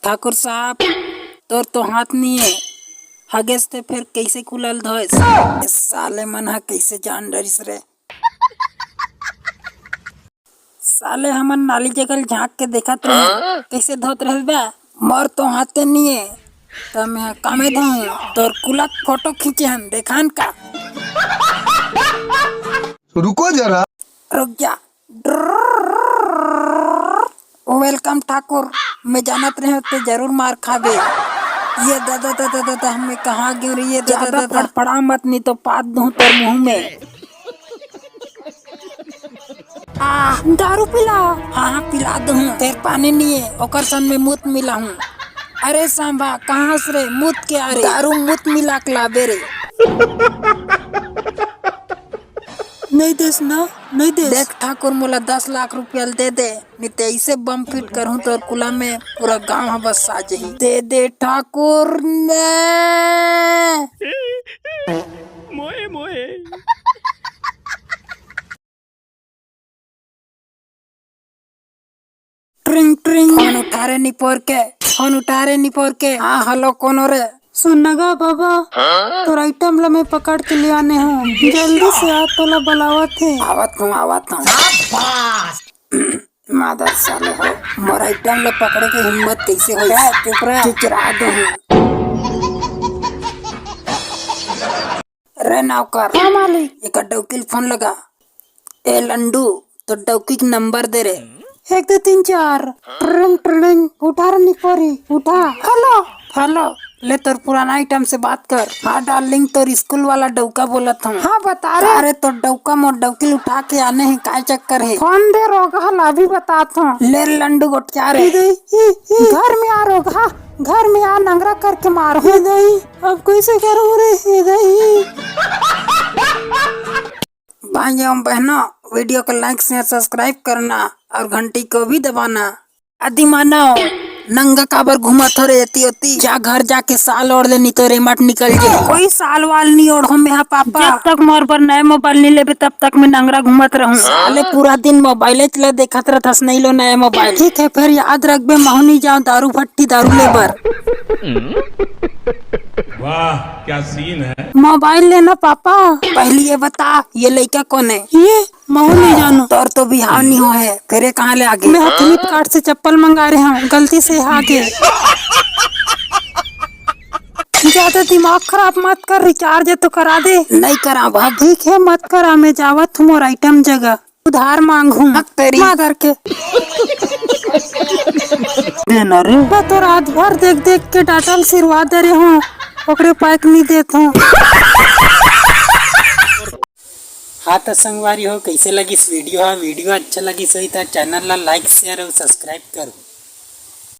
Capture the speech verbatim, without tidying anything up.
ठाकुर साहब, तोर तो हाथ नहीं है, हगेस ते फिर कैसे कुला ल धोएस? ए साले मन ह कैसे जान डरिस रे? साले हमन नाली जगह ल झांक के देखत रहे, कैसे धोत रहल बा? मोर तो हाथे नहीं है, त मैं कामे धोऊं? तोर कुला के फोटो खींचे हन, देखान का? रुको जरा। रुक जा। वेलकम ठाकुर, मैं जानत रहे ते जरूर मार खाबे। ये दादा, दादा, दादा, मैं कहाँ गयो रे? ये दादा, ज्यादा दादा। फड़फड़ा मत, नहीं तो पाद दूं तोर मुंह में। आ, दारू पिला। हाँ, हाँ, पिला दूं। तेर पानी नहीं है, ओकर संग में मूत मिला हूँ। अरे सांभा, कहाँ से रे? मूत के आ रे? दारू मूत मिला के लाबे रे। नहीं देस ना, नहीं देस। देख ठाकुर, मोला दस लाख रुपया ल दे दे, नहीं ते ऐसे बम फिट करहूं तोर कुला में, पूरा गांव ह बस आ जाही। दे दे ठाकुर ने। मोए, मोए। ट्रिंग, ट्रिंग। फोन उठा रे निपोर के, फोन उठा रे निपोर के। हाँ, हेलो, कोनो रे? सुन न गा बाबा, तोर आइटम ला मैं पकड़ के ले आने हूँ, जल्दी से आ, तोला बलावत हे। आवत हूँ, आवत हूँ। मादर साले हो, मोर आइटम ला पकड़े के हिम्मत कैसे होइस? ए, चुप रह, चिचरा दूँ। रे नौकर। हाँ मालिक। एक डौकी ल फोन लगा। ए लंडू, तो डौकी के नंबर दे रे। एक दो तीन चार। ट्रिंग ट्रिंग, उठा रे निपोरी, उठा। हेलो, हेलो, ले तोर पुराना आइटम से बात कर। हाँ डार्लिंग, तोर स्कूल वाला डौका बोलत हूँ। हाँ बता रे। अरे तोर डौका मोर डौकी ल उठा के आने हे, काय चक्कर हे? फोन दे रोगहा ला, अभी बतात हूँ। ले रे लंडू गोठिया रे। ई दे, ई, ई। घर में आ रोगहा, घर में आ, नंगरा करके मार। ई दे, अब कैसे करूँ रे, ई दे। भाई एवं बहनों, वीडियो को लाइक, शेयर, सब्सक्राइब करना और घंटी को भी दबाना। आदि मानव, नंगा काबर घूमत हो रे एती ओती? जा घर जाके साल ओढ़ ले, नहीं तो रेमट निकल जे। कोई साल वाल नहीं ओढ़ो में हा पापा। जब तक मोर बर नया मोबाइल नहीं लेबे, तब तक मैं नंगरा घूमत रहूं। साले पूरा दिन मोबाइल च ला देखत रहथस, नहीं लो नया मोबाइल। ठीक है, फिर याद रखबे, महू नहीं जाऊं दारू भट्टी दारू लेबर। वाह, क्या सीन है। मोबाइल लेना पापा। पहली ये बता, ये लइका कौन है? ये महू नहीं जानो। तोर तो बिहाव नहीं हो है, फिर ये कहाँ ले आगे? मैं फ्लिपकार्ट से चप्पल मंगा रहे हूँ, गलती से आ गए। ज्यादा दिमाग खराब मत कर, रिचार्ज है तो करा दे। नहीं करा भाग। ठीक है, मत करा, मैं जावत हूँ मोर आइटम जगह। उधार मांगहूं। हक तेरी। मादर के। देना रे। मैं तो रात भर देख देख के डांटल सिरवा दे रहे हूँ, ओकरे पैक नहीं देत हूँ। हाँ तो संगवारी हो, कैसे लगिस वीडियो? हाँ, वीडियो अच्छा लगिस होही तो चैनल ला लाइक, शेयर और सब्सक्राइब करो।